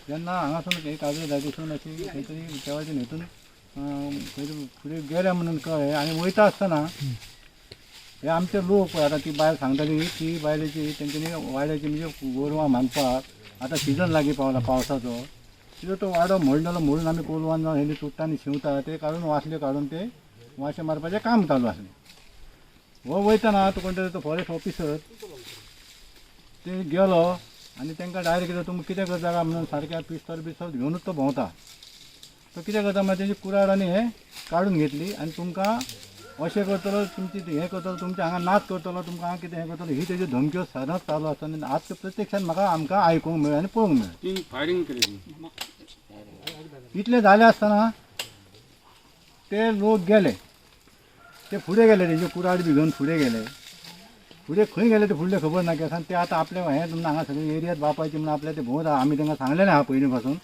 जेन्ना हांगासून एक काजरे जागेसून अशी खंय तरी देवाचे हितून खंय तरी फुडें गेले म्हणून कळ्ळें. आनी वयता आसतना हे आमचे लोक पळय आतां ती बायल सांगताली ती बायलेची तेंच्यांनी वाड्याची म्हणजे गोरवां बांदपाक आतां सिजन लागीं पावला पावसाचो, तिजो तो वाडो मोडलेलो म्हणून आमी कोलवान जावन हेणी चुट्टांनी शिंवता ते काडून वासल्यो काडून ते वाशे मारपाचें काम चालू आसलें. हो वयतना तो कोण तरी तो फॉरेस्ट ऑफिसर ते गेलो आनी तांकां डायरेक्ट कितें तुमी कितें करता काय म्हणून सारकें पिस्तोल बिस्तोल घेवनूच तो भोंवता. तो कितें करता मागीर तेजी कुराड आनी हें काडून घेतली आनी तुमकां अशें करतलो तुमची हें करतलो तुमच्या हांगा नाच करतलो तुमकां हांगा कितें हें करतलो, ही तेज्यो धमक्यो सदांच चालू आसता. आनी आज प्रत्यक्षान म्हाका आमकां आयकूंक मेळ्ळें आनी पळोवंक मेळ्ळें. फायरींग केली. इतलें जालें आसतना ते लोक गेले, ते फुडें गेले, तेंचे कुराड बी घेवन फुडें गेले. फुडें खंय गेले ते फुडलें खबर ना कित्याक ते आतां आपले हें तुमकां हांगा सगळे एरियात बापायचे म्हणून आपल्या ते भोंवता. आमी तांकां सांगलेलें आहा पयलीं पासून.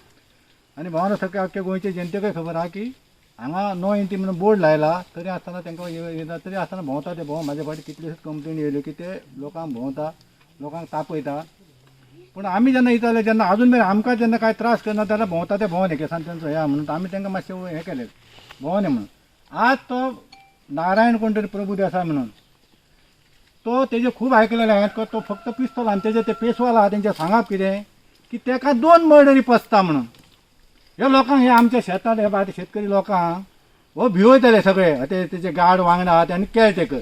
आनी भावान सगळे आख्खे गोंयचे जनतेकय खबर आहा की हांगा नो एंट्री म्हणून बोर्ड लायला तरी आसतना तांकां येता तरी आसतना भोंवता ते भोंव. म्हाजे फाटी कितलेशेच कंप्लेन येयल्यो की ते लोकांक भोंवता, लोकांक तापयता. पूण आमी जेन्ना येताले जेन्ना आजून मेरेन आमकां जेन्ना कांय त्रास करना जाल्यार भोंवता ते भोंवने केसान तेंचो हें म्हणून आमी तांकां मातशें हें केलें भोंवने म्हणून. आज तो नारायण कोण तरी प्रभू देसाय म्हणून तो तेजे खूब आयकलेलें हांवें, तो फक्त पिस्तोल आनी तेजे ते पेशवाल आहा तेंचें सांगप कितें की तेका 2 मर्डरी पचता म्हणून. ह्या लोकांक हे आमच्या शेतांत हे बाय शेतकरी लोकांक हो भिवयतले सगळे ते तेजे गार्ड वांगडा आहा ते आनी केअरटेकर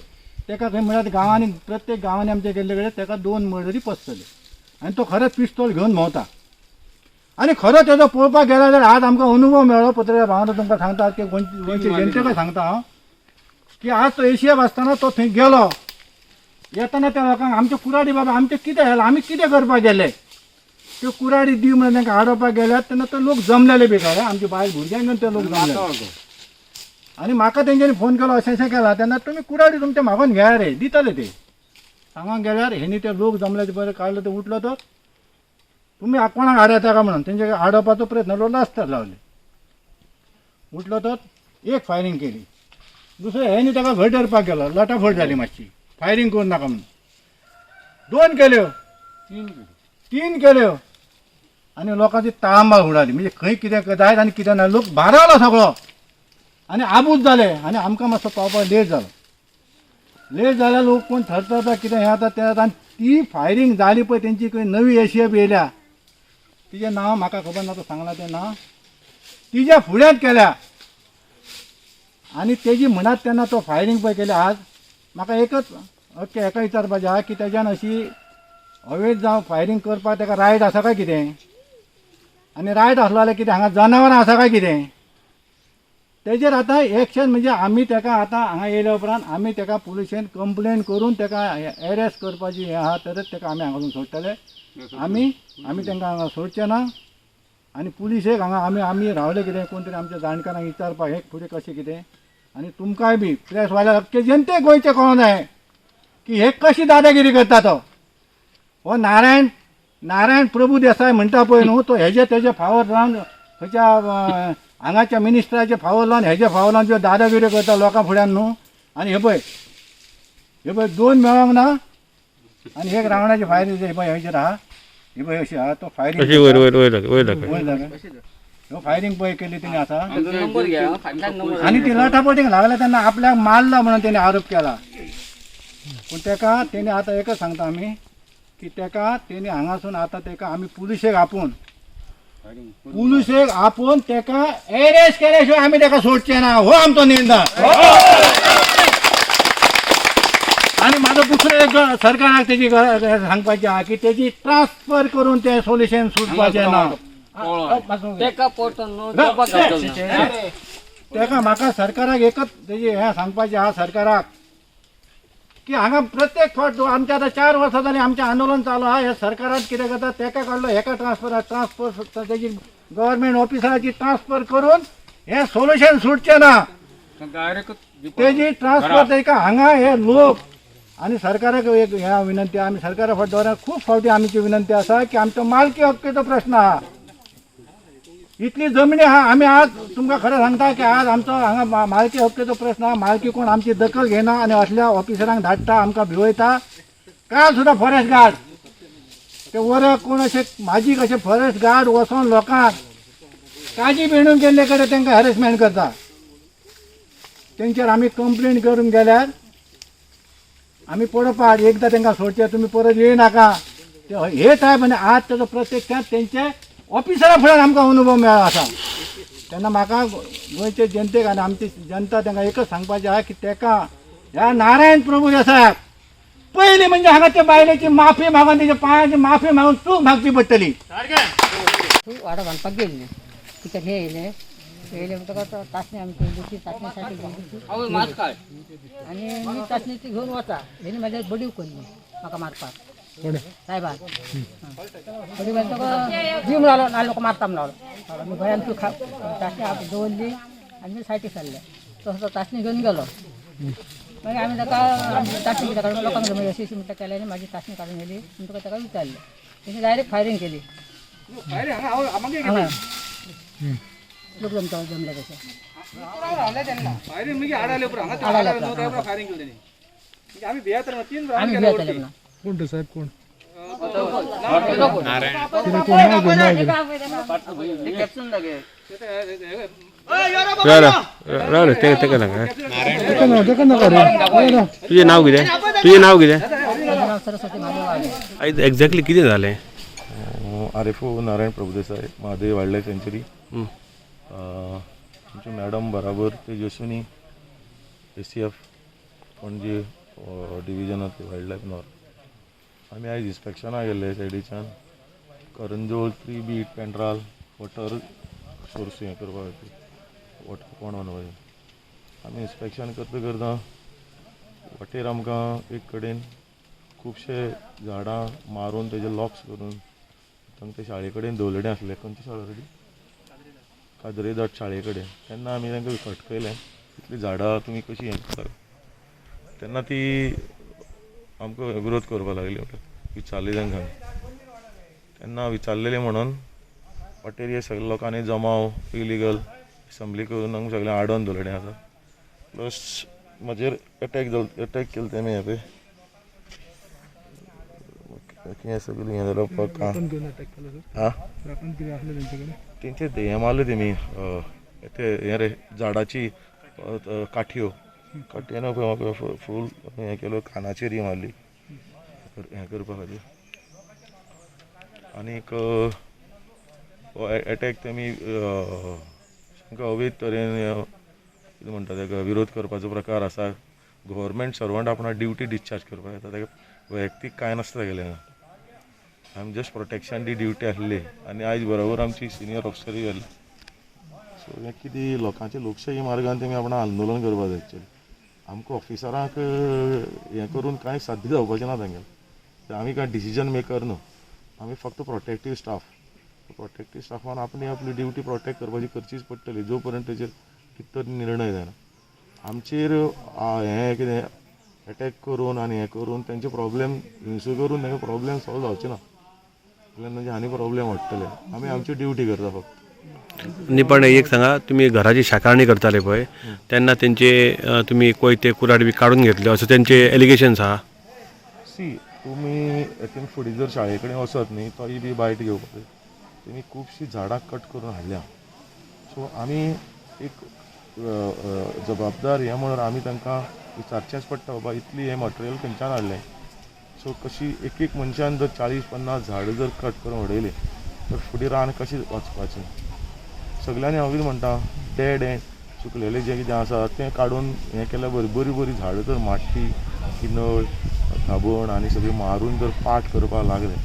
तेका खंय म्हळ्यार गांवांनी प्रत्येक गांवांनी आमच्या गेल्ले कडेन तेका 2 मर्डरी पचतले. आनी तो खरेंच पिस्तोल घेवन भोंवता. आनी खरो तेजो पळोवपाक गेलो जाल्यार आज आमकां अनुभव मेळ्ळो. पत्रकार भावांनो तुमकां सांगता की गोंयचे जनतेकय सांगता हांव की आज तो एशिया आसतना तो थंय गेलो येतना त्या लोकांक आमचे कुराडी बाबा आमचें कितें जालें आमी कितें करपाक गेले त्यो कुराडी दी म्हणून तांकां आडोवपाक गेल्यात तेन्ना ते लोक जमलेले बी कळ्ळें आमचे बायल भुरग्यांक घेवन ते लोक जमले. आनी म्हाका तेंच्यांनी फोन केलो अशें अशें केलां तेन्ना तुमी कुराडी तुमचे मागून घेया रे दितले ते सांगोंक गेल्यार हेणी ते लोक जमले बरें काडलो ते उठलो तर तुमी कोणाक आडयता काय म्हणून तेंचे आडोवपाचो प्रयत्न लोक रस्त्यार लावले. उठलो तर एक फायरींग केली, दुसरें हेणी ताका घट धरपाक गेलो, लटाफट जाली मातशी फायरींग करूं नाका म्हणून. 2 केल्यो 3 केल्यो आनी लोकांची ताळंबाळ उडाली. म्हणजे खंय कितें जायत आनी कितें ना, लोक भारावलो सगळो आनी आबूज जाले. आनी आमकां मातसो पावपाक लेट जालो. लेट जाल्यार लोक कोण थरथरता कितें हें आतां तें आतां. आनी ती फायरींग जाली पळय तेंची खंय नवी एशीएफ येयल्या तिजें नांव म्हाका खबर ना, तो सांगलां तें नांव तिज्या फुड्यांत केल्या. आनी तेजी म्हणत तेन्ना तो फायरींग पळय केल्या. आज म्हाका एकच ओके हेका विचारपाचें आहा की तेज्यान अशी हवेत जावं फायरींग करपाक तेका रायट आसा काय कितें, आनी रायट आसलो जाल्यार कितें हांगा जनावरां आसा काय कितें तेजेर आतां एक्शन म्हणजे आमी तेका आतां हांगा येयल्या उपरांत आमी तेका पुलिशेन कंप्लेन करून तेका एरेस्ट करपाची हें आहा तरच तेका आमी हांगासून सोडटले. आमी आमी तेंकां हांगा सोडचे ना. आनी पुलिशेक हांगा आमी आमी रावले कितें कोण तरी आमच्या जाणकारांक विचारपाक हें फुडें कशें कितें. आनी तुमकांय बी प्रेसवाल्या अख्खे जनतेक गोंयचें कळोंक जाय की हे कशी दादागिरी करता तो. हो नारायण नारायण प्रभू देसाय म्हणटा पळय न्हू तो हेजे तेजे फावर लावन खंयच्या हांगाच्या मिनिस्टराचे फावर लावन हेजे फावर लावन त्यो दादागिरी करता लोकां फुड्यान न्हू. आनी हे पळय हे पळय 2 मेळोंक ना आनी एक रावणाची फायरी हे पळय हेचेर आहा हे पळय अशी आहा तो फायरींग वयर वयर वयर वयर ह्यो फायरींग पळय केली तेणी आतां. आनी ती लटापटीक लागल्या तेन्ना आपल्याक मारला म्हणून तेणी आरोप केला. पूण तेका तेणी आतां एकच सांगता आमी की तेका तेणी हांगासून आतां तेका आमी पुलिशेक आपोवन पुलिशेक आपोवन तेका एरेस्ट केल्या शिवाय आमी तेका सोडचे ना, हो आमचो निर्णय. आनी म्हाजो दुसरो एक सरकाराक तेजी सांगपाचें आहा की तेजी ट्रान्सफर करून तें सोल्युशन सुटपाचें ना. तेका म्हाका सरकाराक एकच तेजी हें सांगपाचें आहा सरकाराक की हांगा प्रत्येक फावट आमच्या आतां 4 वर्सां जालीं आमचें आंदोलन चालू आहा. हे सरकारान कितें करता तेका काडलो हेका ट्रान्सफर ट्रान्सफर तेजी गव्हर्मेंट ऑफिसराची ट्रान्सफर करून हें सोल्युशन सुटचें ना. तेजी ट्रान्सफर तेका हांगा हे लोक आनी सरकाराक एक ह्या विनंती आमी सरकारा फाट दवरना. खूब फावटी आमची विनंती आसा की आमचो मालकी हक्केचो प्रश्न आहा. इतली जमनी आहा आमी आज तुमकां खरें सांगता की आज आमचो हांगा मालकी हक्केचो प्रश्न आहा. मालकी कोण आमची दखल घेना आनी असल्या ऑफिसरांक धाडटा आमकां भिवयता. काल सुद्दां फॉरेस्ट गार्ड ते वराक कोण अशें म्हाजी कशें फॉरेस्ट गार्ड वचोन लोकांक काजी बेणून गेल्ले कडेन तांकां हॅरेसमेंट करता. तेंचेर आमी कंप्लेन करूंक गेल्यार आमी पळोवपाक एकदां तांकां सोडचे, तुमी परत येयनाका. ते हे टायप आनी आज ताजो प्रत्यक्षांत तेंचे ऑफिसरा फुड्यान आमकां अनुभव मेळ्ळो आसा. तेन्ना म्हाका गोंयचे जनतेक आनी आमची जनता तांकां एकच सांगपाचें आहा की तेका ह्या नारायण प्रभू देसायाक पयलीं म्हणजे हांगा ते बायलेची माफी मागून तेच्या पांयाची माफी मागून चूक मागची पडटली. तूं वाडो बांदपाक गेल्ली कित्याक हे येयले येयले म्हणटकच तासणी आमी केली ती तासणीसाठी गेली आनी मी तासणी ती घेवन वता हेणी म्हाज्या बडी उखल्ली म्हाका मारपाक साहेबान. बडी मारतकच जीव लागलो ना लोक मारता म्हणलो. मी भंयान तूं तासणी दवरली आनी मी सायटी सरले. तसो तो तासणी घेवन गेलो. मागीर आमी ताका आमची तासणी कित्याक काडून लोकांक जमयली अशी अशी म्हणटा केली आनी म्हाजी तासणी काडून व्हेली म्हणटकच ताका विचारलें, तेणी डायरेक्ट फायरींग केली. हांगा लोक जमता जमले तशे. आमी भियेताले म्हणून. कोण ते साहेब कोण? राव राव रे, ते तेका नाका. तेका नाका रे. तुजें नांव कितें? तुजें नांव कितें? माझं नाव सरस्वती महादेव वाघ. आयज एक्झॅक्टली कितें जालें? RFO Narayan Prabhudesai, Mhadei wild life sanctuary. आमचे मॅडम बराबर तेजस्विनी ACF Panaji डिविजनांतली वायल्ड लायफ north. आमी आयज इन्स्पेक्शनाक गेल्ले सायडीच्यान Karanzol 3B Pendral water source हें करपा खातीर, वॉटर पोंड बांदपाचें. आमी इन्स्पेक्शन करता करता वाटेर आमकां एक कडेन खुबशे झाडां मारून तेजे लॉक्स करून तांकां शाळे कडेन दवरलेलें आसलें. खंयची शाळा रे ती? कादरेदाट शाळे कडेन. तेन्ना आमी तांकां फटकयलें, इतलीं झाडां तुमी कशीं हें करता. तेन्ना ती आमकां विरोध करपाक लागली. विचारलें तांकां, तेन्ना विचारलेलें म्हणून वाटेर हे सगळे लोकांनी जमाव इलिगल असेंब्ली करून आमकां सगळें आडोवन दवरलेलें आसा. प्लस म्हजेर एटॅक जालो, एटॅक केलो तेमी. हें पळय हें सगळें हें जालें. आं तेंचे हें मारलें तेमी, ते हें रे झाडाची काठयो काठयेन पळय म्हाका फूल हें केलो, कानाचेर ही मारली हें करपा खातीर. आनीक हो एटॅक तेमी सामको अवैध तरेन कितें म्हणटा ताका विरोध करपाचो प्रकार आसा. गव्हर्मेंट सर्वंट आपणा ड्युटी डिस्चार्ज करपाक येता, ताका वैयक्तीक कांय नासता तेगेलें. आमी जस्ट प्रोटेक्शन दी ड्युटी आसली आनी आयज बरोबर आमची सिनियर ऑफिसरूय आसली. सो हें कितें लोकांचे लोकशाही मार्गान तेमी आपणा आंदोलन करपाक जाय एक्चुअली. आमकां ऑफिसरांक हें करून कांय साध्य जावपाचें ना तांगेलें. आमी कांय डिसिजन मेकर न्हू, आमी फक्त प्रोटेक्टीव स्टाफ. प्रोटेक्टीव स्टाफान आपली आपली ड्युटी प्रोटेक्ट करपाची करचीच पडटली जो पर्यंत तेजेर कितें तरी निर्णय जायना. आमचेर हें कितें एटॅक करून आनी हें करून तेंचे प्रॉब्लेम हिंसा करून तेंचे प्रॉब्लेम सॉल्व जावचे ना, जाल्यार तेंचे आनी प्रॉब्लेम वाडटले. आमी आमची ड्युटी करता फक्त. न्ही, पण एक सांगा, तुमी घराची शाकारणी करताले पळय तेन्ना तेंचे तुमी कोयते कुराड बी काडून घेतले असो तेंचे एलिगेशन्स आहा. सी, तुमी हेतून फुडें जर शाळे कडेन वचत न्ही तोय बी बायट घेवपाक जाय. तेमी खुबशीं झाडां कट करून हाडल्या. सो आमी एक जबाबदार हें म्हणून आमी तांकां विचारचेंच पडटा, बाबा इतली हें मटेरियल खंयच्यान हाडलें. सो कशी एक एक मनशान जर 40-50 झाडां जर कट करून उडयलीं तर फुडें रान कशें वचपाचें. सगल्यांनी हांव कितें म्हणटा, डेड एंड सुकलेलें जें कितें आसा तें काडून हें केल्यार बरीं बरीं बरीं झाडां जर माट्टी किनळ धाबण आनी सगळीं मारून जर पाट करपाक लागले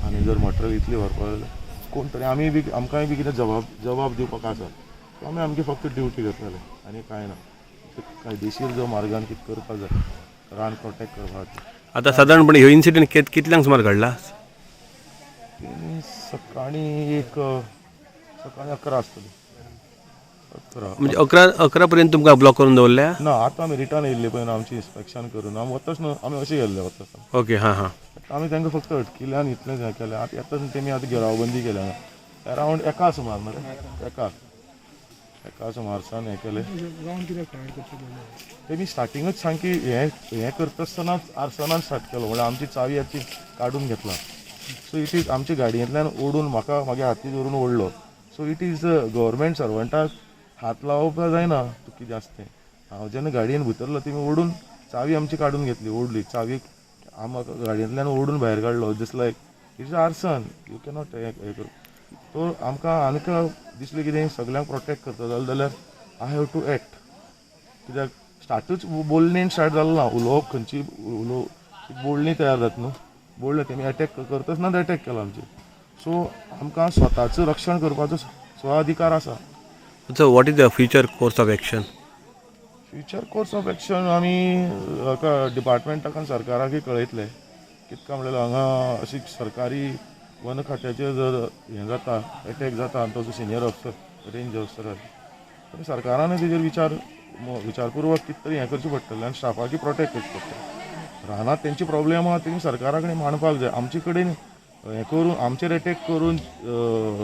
आनी जर मटेरियल इतलें व्हरपाक लागले कोण तरी आमी बी आमकांय बी कितें जबाब दिवपाक आसा. सो आमी आमची फक्त ड्युटी करताले आनी कांय ना. कायदेशीर जो मार्गान कितें करपाक जाय रान प्रोटेक्ट करपा खातीर. आतां सादारणपणे ह्यो इन्सिडंट कितल्यांक सुमार घडला? सकाळीं एक सकाळीं 11 आसतली. 11 म्हणजे 11 पर्यंत तुमकां ब्लॉक करून दवरल्या? ना, आतां आमी रिटर्न येयल्ले पळय न्हू, आमची इन्स्पेक्शन करून आमी वताच न्हू, आमी अशें गेल्ले वता. ओके, हां हां. आमी तांकां फक्त अटकिले आनी इतलेंच हें केलें. आतां येताच तेमी आतां घेरावबंदी केल्या अरावंड 1 सुमार मरे, 1 सुमारसान हें केलें. तेमी स्टार्टिंगूच सामकी हें हें करता आसतनाच आर्सनान स्टार्ट केलो, म्हणल्यार आमची चावी आतां काडून घेतला. सो it is आमच्या गाडयेंतल्यान ओडून म्हाका म्हागे हाती धरून ओडलो. सो it is government सर्वंटाक हात लावपाक जायना. तूं कितें आसा तें. हांव जेन्ना गाडयेन भितरलो, तेमी ओडून चावी आमची काडून घेतली, ओडली चावी, आमकां गाडयेंतल्यान ओडून भायर काडलो. Just like it's arson. You cannot हें करूं. तो आमकां आमकां दिसलें कितें, सगल्यांक प्रोटेक्ट करता जालें जाल्यार I have to act. कित्याक स्टार्टूच बोलणेन स्टार्ट जालो ना. उलोवप खंयची उलो बोलणी तयार जाता न्हू. बोलणे तेमी एटॅक करताच ना, एटॅक केलो आमचेर. सो आमकां स्वताचो रक्षण करपाचो स्व अधिकार आसा. So what is the future course of action? Future course of action, आमी हाका डिपार्टमेंटाक आनी सरकाराकय कळयतले. कितका म्हणल्यार हांगा अशी सरकारी वन खात्याचेर जर हें जाता, एटॅक जाता आनी तो जो सिनियर ऑफिसर, रेंज ऑफिसर आसा, सरकारानूय तेजेर विचारपुर्वक कितें तरी हें करचें पडटलें आनी स्टाफाकी प्रोटेक्ट करचें पडटलें. रानांत तेंचे प्रॉब्लेम आहा, तेमी सरकारा कडेन मांडपाक जाय. आमचे कडेन हें करून, आमचेर एटॅक करून,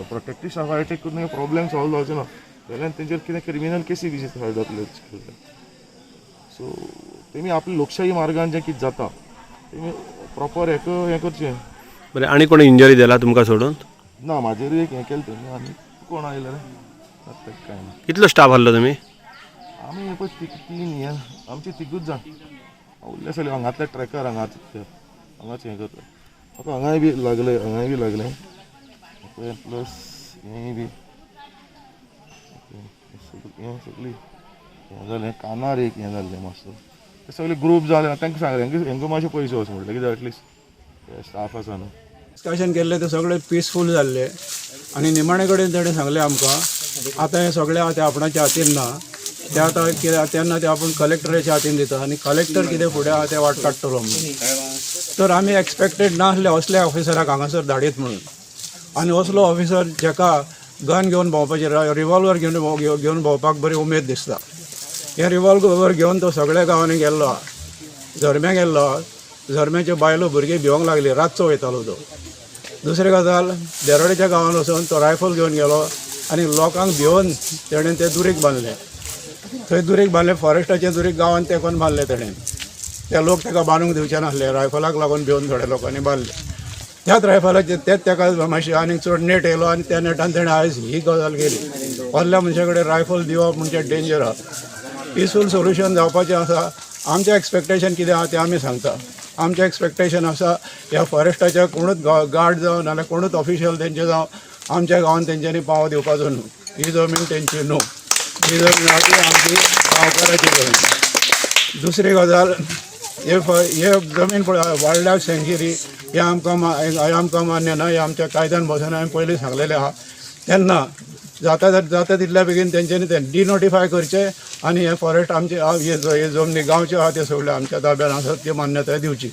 प्रोटेक्टीव स्टाफार एटॅक करून हे प्रॉब्लेम सॉल्व जावचें ना जाल्यार तेंचेर कितें क्रिमिनल केसी बी फायल जातल्यो. सो तेमी आपली लोकशाही मार्गान जें कितें जाता, तेमी प्रॉपर हें करचें. बरें, आनी कोणी इंजरी दिला तुमकां सोडून? ना, म्हाजेरूय एक हें केलें तेमी. आनी कोण आयले रे आतां कांय ना. कितलो स्टाफ आहलो तुमी? आमी हे पळय तीन हे आमचे तिगूच जाण उरले सगळे हांगातले ट्रॅकर. हांगाच हांगाच हें करता. म्हाका हांगाय बी लागले, हांगाय बी लागले पळय, प्लस हेंय बी हें सगळी हें जालें. कानार एक हें जाल्लें मातसो. ते सगळे ग्रूप जाले. तांकां सांगलें, हेंकां मातशे पयशे वच म्हटलें, कित्याक एटलिस्ट स्टाफ आसा न्हू. डिस्कशन केल्लें तें सगळें पिसफूल जाल्लें आनी निमाणे कडेन ताणें सांगलें आमकां, आतां हें सगळें आहा तें आपणाच्या हातीन ना, तें आतां कितें तेन्ना तें आपूण कलेक्टराच्या हातीन दिता आनी कलेक्टर कितें फुडें आहा तें वाट काडटलो म्हणून. तर आमी एक्सपेक्टेड नासले असल्या ऑफिसराक हांगासर धाडीत म्हणून. आनी असलो ऑफिसर जेका गन घेवन भोंवपाची, रिवॉल्वर घेवन भोंवपाक बरी उमेद दिसता, हे रिवॉल्वर घेवन तो सगळ्या गांवांनी गेल्लो आहा. झरम्या गेल्लो आहा. झरम्याच्यो बायलो भुरगीं भिवंक लागली. रातचो वयतालो तो. दुसरी गजाल, देरोडेच्या गांवांत वचून तो रायफल घेवन गेलो आनी लोकांक भिवन तेणें तें दुरीग बांदलें. थंय दुरीग बांदलें, फॉरेस्टाचें दुरीग गांवांत तेंकोन बांदलें तेणें. ते लोक ताका बांदूंक दिवचे नासले. रायफलाक लागून भिवन थोड्या लोकांनी बांदलें. त्याच रायफलाचेर तेच ताका मातशें आनीक चड नेट येयलो आनी त्या नेटान तेणें आयज ही गजाल केली. असल्या मनशा कडेन रायफल दिवप म्हणजे डेंजर आहा. पिसफूल सोल्युशन जावपाचें आसा. आमचें एक्सपेक्टेशन कितें आहा तें आमी सांगता. आमचें एक्सपेक्टेशन आसा, ह्या फॉरेस्टाच्या कोणूच गार्ड जावं नाल्यार कोणूच ऑफिशियल तेंचे जावं, आमच्या गांवांत तेंच्यांनी पाव दिवपाचो न्हू. ही जमीन तेंची न्हू. ही जमीन आहा ती आमची गांवकाराची जमीन. दुसरी गजाल, हे जमीन पळय, वायल्ड लायफ सँच्युरी, हे आमकां मान्य ना. हे आमच्या कायद्यान बसना. हांवें पयलीं सांगलेलें आहा. तेन्ना जाता जाता तितल्या बेगीन तेंच्यांनी तें डिनोटिफाय करचें आनी हे फॉरेस्ट आमचे हे जमनी गांवच्यो आहा त्यो सगळ्यो आमच्या ताब्यान आसात, त्यो मान्यताय दिवची.